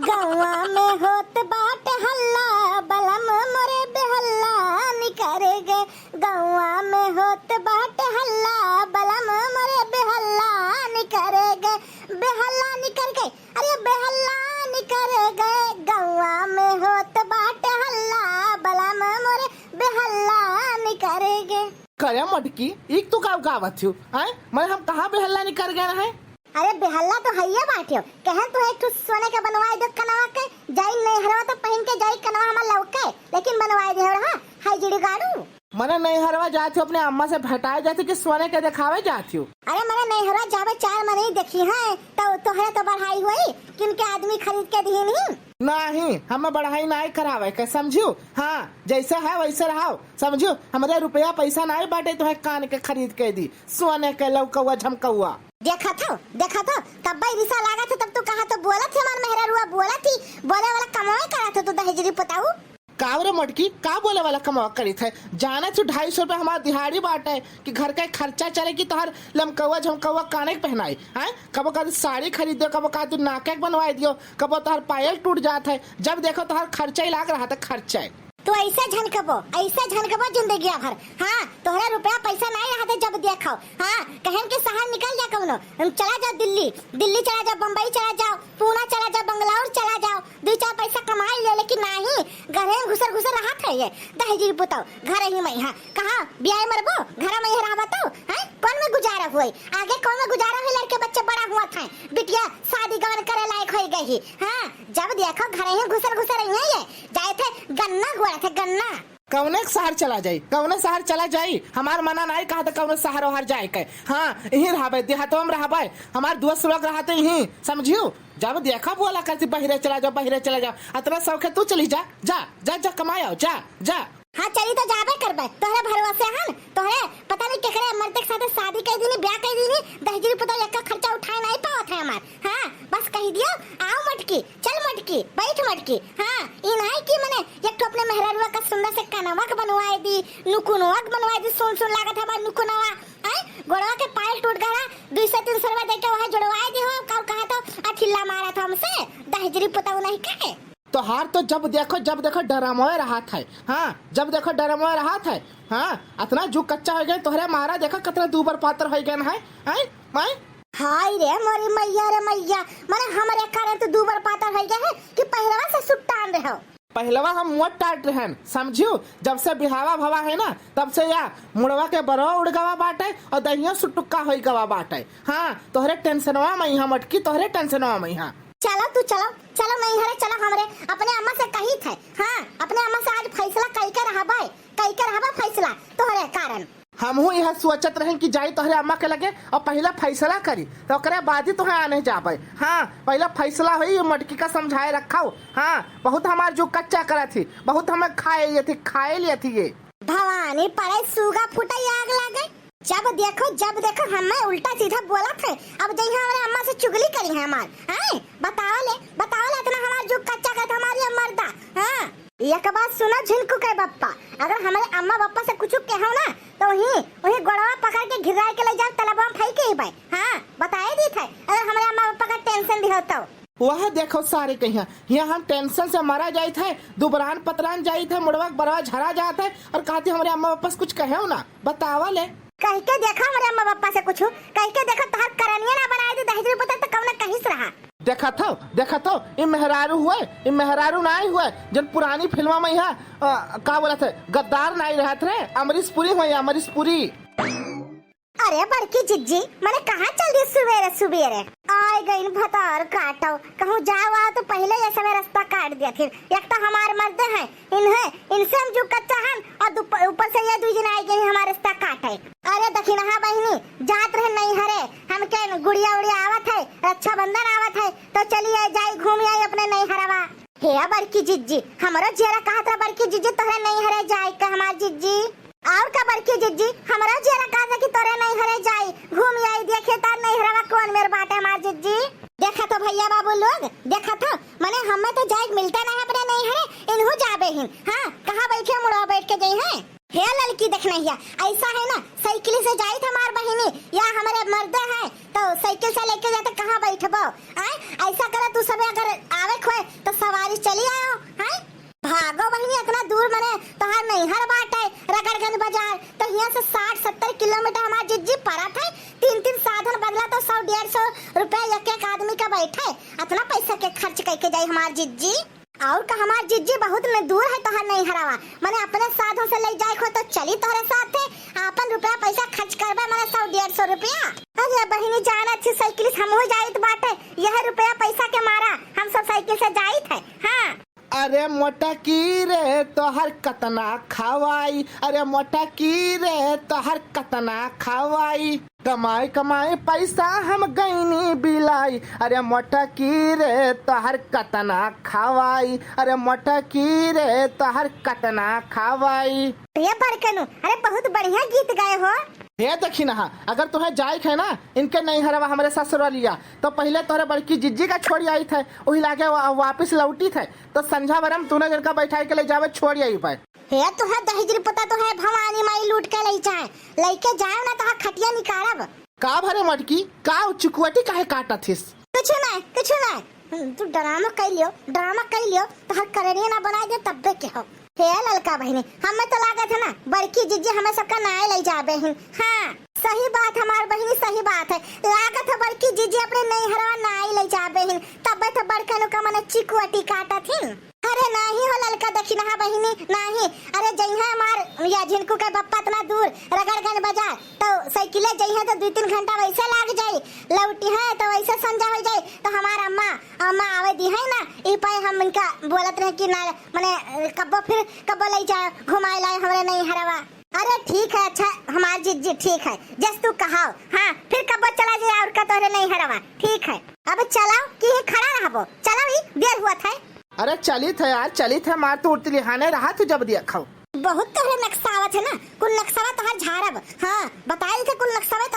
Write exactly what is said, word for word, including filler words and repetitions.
गौवा में होत बाटे हल्ला, बलम मोरे बेहल्ला निकर गए। गौवा में होत बाटे हल्ला, बलम मोरे बेहल्ला निकर गए। बेहल्ला निकर गए, अरे बेहल्ला निकर गए। गौवा में होत बाटे हल्ला, बलम मोरे बेहल्ला निकर गए। करे मटकी, ई तू का गावत हो? आय, मैं हम कहाँ बेहल्ला निकर गए हैं? अरे बेहल्ला तो हइये बाटियो, कहन तो एक ठो सोने के बनवाए दे कनवा के, जाई नैहरवा तो पहिन के जाई कनवा हमार लौके, लेकिन बनवाए दे रहा, हाय जिड़ी गाड़ू। मने नैहरवा जात हो अपने अम्मा से भेटाए जात हो कि सोने के देखावे जात हो? अरे मने नैहरवा जावे चार मनई देखी हैं, तो तोहरे तो बढ़ाई हुई, किनके आदमी खरीद के दिहिन ही। नहीं, हमें बढ़ाई नहीं करावे के, समझू? हाँ, जैसे है वैसे रहो, समझू? हमरे रुपया पैसा नहीं बाटे तोहे कान के खरीद के दी, सोने के लौकौआ झमकौआ। देखत हो, देखत हो, तब भाई रिसा लागत है, तब तू कहा तो बोलत है, हमार मेहरारुआ बोलत ही, बोले वाला कमाई करत हो तू दहेजरी पुताऊ। का रे मटकी, का बोले वाला कमावा करित है? जाने तू ढाई सौ रुपया हमार दिहाड़ी बाटे कि घर का खर्चा चले कि तोहर लमकौआ झमकौआ काने के पहनाई, हैं? कबो का तू साड़ी खरीद दियो, कबो का तू नाके के बनवाई दियो, कबो तोहर पायल टूट जात है। जब देखो तोहर खर्चा ही लाग रहा था, खर्चा। तू ऐसा झनकबो, ऐसा झनकबो जिंदगिया भर। हाँ, तोहरे रुपया पैसा नहीं रहा था जब देखो। हाँ, कहन के शहर निकल जा कौनो, चला जाओ दिल्ली, दिल्ली चला जाओ, बम्बई चला जाओ, पूना चला जाओ, बंगलौर चला जाओ, दुई चार पैसा कमाई ले, लेकिन नाही, घरे में घुसर घुसर रहत है ये दहेजरी पुतौ, घर ही में। हाँ, कहाँ बियाह मरबो, घर में ही रहबो तो, हैं? कौन में गुजारा हुई? आगे कौन में गुजारा हुई? लड़के बच्चे बड़ा हुआ था, बिटिया शादी गवन करे लायक हो गई ही। हाँ, जब देखो घर ही घुसर घुसर रही है ये, जाए थे गन्ना गोड़ा थे गन्ना। कौने के शहर चला जाई, कौने शहर चला जाई? हमार मना नाई कहा तो कौने शहर ओहर जाए के। हाँ, यहीं रहबे, देहातवा में रहबे, हमार दोस्त लोग रहते यहीं, समझियो? जब देखा बोला करती, "बहिरे चला जाओ, बहिरे चला जाओ।" अतना शौक है, तू चली जा, जा, जा, जा, कमाए आओ, जा, जा। हाँ, चली तो जाबे करबे, तोहरे भरोसे हन, तोहरे पता नहीं केकरे मर्द के साथे शादी कर दीनी, ब्याह कर दीनी, दहेजरी पुतौ एक्का खर्चा उठाए नहीं पावत है हमार। हाँ, बस कही दियो, "आओ मटकी, चल मटकी, बैठ मटकी।" हाँ, ई नाई कि मने एक ठो अपने मेहरारुआ का सुंदर से कनवा के बनवाए दी, नुकुनवा के बनवाए दी, सुन सुन लागत हमार नुकुनवा। आय, गोड़वा के पायल टूट गया, दुई सौ तीन सौ रुपया देके वहाँ जुड़वाए दी हो, कब कहा तो अठिल्ला मारत हमसे, दहेजरी पुतौ नहीं कहे। तोहार तो जब देखो, जब देखो डरामोए रहत है। हाँ, जब देखो डरामोए रहत है। हाँ, अतना जुग कच्चा हो गए, तोहरे मारा देखो कितना दूबर पातर हो गए है। हैं? हैं? हाय रे मोरी मैया रे मैया, मने हमरे कारण तू दूबर पातर हो गए है कि पहिलवा से सुट्टान रहो। पहिलवा हम मोट टाट रहन, समझियो? जब से बिहावा भवा है ना, तब से या मुड़वा के बरवा उड़ गवा बाटे और दहिया सुटुक्का होई गवा बाटे। हाँ, तोहरे टेंशनवा में यहाँ मटकी, तोहरे टेंशनवा में यहाँ। चलो तू चलो, चलो नैहरे चलो हमरे, अपने अम्मा से कही थे। हाँ, अपने अम्मा से आज फैसला कई के रहबे, कई के रहबे फैसला तोहरे कारण। हमहू यह सोचत रहन कि जाई तोहरे अम्मा के लगे और पहला फैसला करी, तो ओकरे बाद ही तोहे आने जाबे। हाँ, पहला फैसला होई, ये मटकी का समझाए रखो। हाँ, बहुत हमार जो कच्चा करत थी, बहुत हमें खाए लिए थी, खाए लिए थी ये। भवानी पड़े सूगा फूटे आग लागे। जब देखो, जब देखो हमें उल्टा सीधा बोलत है। अब जइहा हमरे अम्मा से चुगली करी है हमार। हैं? बताओ ले, बताओ ले, इतना हमार जो कच्चा करत हमारी मर्दा। हाँ? एक बात सुनो झिनकू के बप्पा, अगर हमरे अम्मा बप्पा से कुछ कहो ना, तो वही, वही गोड़वा पकड़ के घिराए के ले जाओ, तलबवा में फेंक के ही भाई। हाँ, बताए दी थे, अगर हमरे अम्मा बप्पा का टेंशन दिहो तो। वह देखो सारे कहिया, यहाँ हम टेंशन से मरा जाइत है, दुबरान पतरान जाइत है, मुड़वा के बरवा झरा जात है, और कहती हमरे अम्मा बप्पा से कुछ कहो ना, बतावा ले। कह के देखा हमरे अम्मा बप्पा से कुछ, कह के देखा तोहर करनिया ना बनाए दी दहेजरी पुतौ तो कौन कहिस रहा। देखत हो, देखत हो, ई मेहरारू हुए, ई मेहरारू नाई हुए, जन पुरानी फिल्मा में यहाँ, अ, का बोलत है, गद्दार नाई रहत रहे, अमरीश पुरी हुए, अमरीश पुरी। अरे बड़की जिज्जी, मने कहाँ चल दी सुबेरे सुबेरे? आए गइन भतार काटो, कहूँ जाओ आओ तो पहले ये समय रास्ता काट दिया फिर। एक तो हमार मर्द है, इन्हें, इनसे हम जो कच्चा हन और दुप-, ऊपर से ये दुई जन आए गए हमार रास्ता काटे। अरे दखिनहा बहिनी, जात रहे नैहरे, हमके गुड़िया उड़िया आवत है, रक्षाबंधन आवत है, तो चली आई, जाई घूम आई अपने नैहरवा। हे बड़की जिज्जी, हमरो जियरा कहत रहा बड़की जिज्जी तोहरे नैहरे जाए का हमार जिज्जी। और का बड़की जिज्जी, हमरो जियरा कहत रहा कि तोरे नैहरे जाई, घूम आई, देखे तार नैहरवा कौन मेर बाटे हमार जिज्जी। देखा तो भैया बाबू लोग, देखा तो, मने हमें तो जाए मिलता ना है अपने नैहरे, इनहू जाबे हिन। हाँ, कहाँ बैठे मुड़वा बैठ के जइहैं। हे ललकी देखनहिया, ऐसा है ना, साइकिल से जाइत हमार बहिनी या हमरे मर्दे हैं, तो साइकिल से लेके जाते कहाँ बैठबो? आय, ऐसा करा तू सबे अगर आवे खोए, अतना पैसा के खर्च कइके जाई हमार जिज्जी? और का हमार जिज्जी बहुत न दूर है तोहर नैहरवा, मने अपने साधन से ले जाए हो तो चली तोहरे साथे, आपन रुपया पैसा खर्च करबे मने सौ डेढ़ सौ रुपया। अरे बहिनी जाना अच्छी साइकिल से हमहू जाइत बाटे, यह रुपया पैसा के मारा हम सब साइकिल से जाइत है। हाँ। अरे मोटकी रे तोहर कतना खवाई, अरे मोटकी रे तोहर कतना खवाई, कमाई कमाई पैसा हम गईनी बिलाई, अरे मोटकी रे तोहर कतना खवाई, अरे मोटकी रे तोहर कतना खवाई। ये बड़कनू, अरे बहुत बढ़िया गीत गाए हो। हे दखिनहा, अगर तुम्हें जाए है ना इनके नैहरवा हमरे ससुरलिया, तो पहले तोहरे बड़की जिज्जी का छोड़ी आइत है, वही लागे वा-, वापिस लौटित है, तो संझा बरम तूने जिनका बैठाई के ले जावे छोड़ी आई पे। हे तोहर दहिजरी पुता तो है भवानी माई लूट के ले जाए, लइके जाए ना तोहर खटिया निकारब। का भरे मटकी, का चिकुअटी काहे काटत हिस? कुछ नहीं, कुछ नहीं। हम्म, तू ड्रामा कइ लियो, ड्रामा कइ लियो, तोहर करेनिया ना बनाए दे तब्बे के हो। हे ललका बहिनी, हमें तो लागत है ना, बड़की जिज्जी हमें सबका नाई ले जाबे हिन। हाँ, सही बात हमार बहिनी, सही बात है। लागत है बड़की जिज्जी अपने नैहरवा नाई ले जाबे हिन, तब्बे तो बड़कनू का मने चिकुअटी काटत हिन। अरे नाही हो ललका दखिनहा बहिनी, नाही। अरे जइहे हमार या झिनकू के बप्पा इतना दूर रगड़गंज बाजार, तो साइकिले जइहे तो दू तीन घंटा वैसे लाग जाई, लौटिहे तो वैसे संझा हो जाई, तो हमार अम्मा, अम्मा आवे दिहे ना, ई पाए हम इनका बोलत रहे कि ना, मने कब्बो फिर कब्बो ले जाए, घुमाए लाए हमरे नैहरवा। अरे ठीक है, अच्छा हमार जिज्जी ठीक है, जस तू कहाओ। हाँ, फिर कब्बो चला जाए और का तोहरे नैहरवा, ठीक है। अब चलाओ कि यहीं खड़ा रहबो, चलाओ, ई देर हुआ था। अरे चलित है यार, चलित है, मार तू उड़ती लिहाने रहा तू जब दिया खाओ। बहुत तोहरे नक्सावत है ना, कुल नक्सावा तोहर झारब। हाँ, बताइल थे कुल नक्सावा